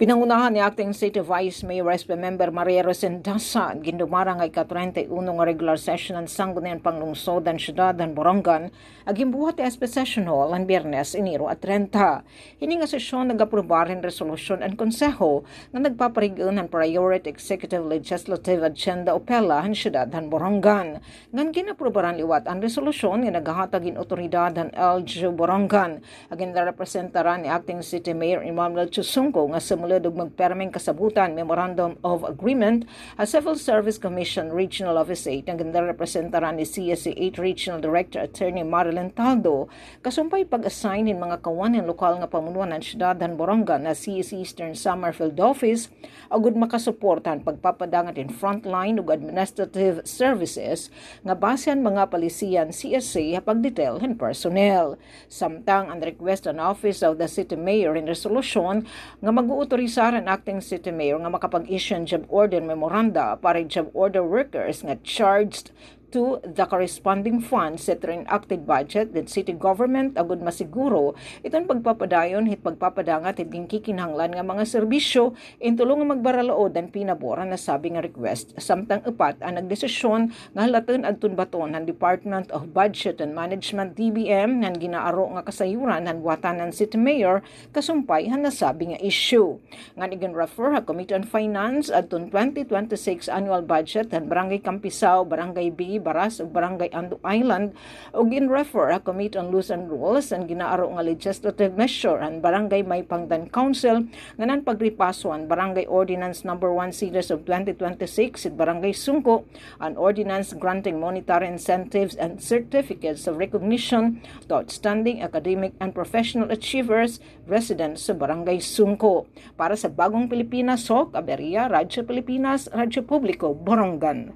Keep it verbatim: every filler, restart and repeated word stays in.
Pinangunahan ni Acting City Vice Mayor S P Member Maria Rosendasa an gindumara nga ika-treinta y uno nga regular session han Sangguniang Panglungsod han Syudad han Borongan, nga ginbuhat ha S P Session Hall han Biyernes, Enero a treinta. Hini nga sesyon nag-aprobar hin resolusyon an Konseho nga nagpaparig-on han Priority Executive Legislative Agenda o PELA han Syudad han Borongan. Ngan gin-aprobaran liwat an resolusyon nga naghahatag hin awtoridad han L G U Borongan. Ginrepresentaran ni Acting City Mayor Emmanuel Chuzunco nga sumulod ug magpirma hin kasabotan, Memorandum of Agreement, ha Civil Service Commission Regional Office eight, nga ginrepresentaran ni C S C eight Regional Director Attorney Marilyn Taldo, kasumpay pag-assign hin mga kawan hin lokal nga pamunuan han syudad han Borongan ha C S C Eastern Samar Field Office, agod makasuporta han pagpapadangat hin frontline ug administrative services nga base han mga palisiya han C S C ha pagdetail hin personnel. Samtang an request han Office of the City Mayor hin resolusyon nga mag-uutorisar han Acting City Mayor nga makapag-issue hin job order memoranda para ha job order workers nga charged to the corresponding funds set in enacted budget han city government agod masiguro iton pagpapadayon hit pagpapadangat hit ginkikinahanglan nga mga serbisyo. Intulong nga magbaralaod an pinabor han nasabi nga request. Samtang upat an nagdesisyon nga halaton adton baton han Department of Budget and Management, D B M, ngan ginaaro nga kasayuran han buhatan han City Mayor kasumpay han nasabi nga issue. Ngan igin-refer ha Committee on Finance adton twenty twenty-six annual budget han Barangay Campisao, Barangay B, Baras, ug Barangay Ando Island, ug gin-refer ha Committee on Laws and Rules an ginaaro nga legislative measure han Barangay Maypangdan Council, ngan an pagripaso han Barangay Ordinance Number One Series of twenty twenty-six hit Barangay Sungko, an ordinance granting monetary incentives and certificates of recognition to outstanding academic and professional achievers residents sa Barangay Sungko. Para sa Bagong Pilipinas, Hoc Aberia, Radyo Pilipinas, Radyo Publiko, Borongan.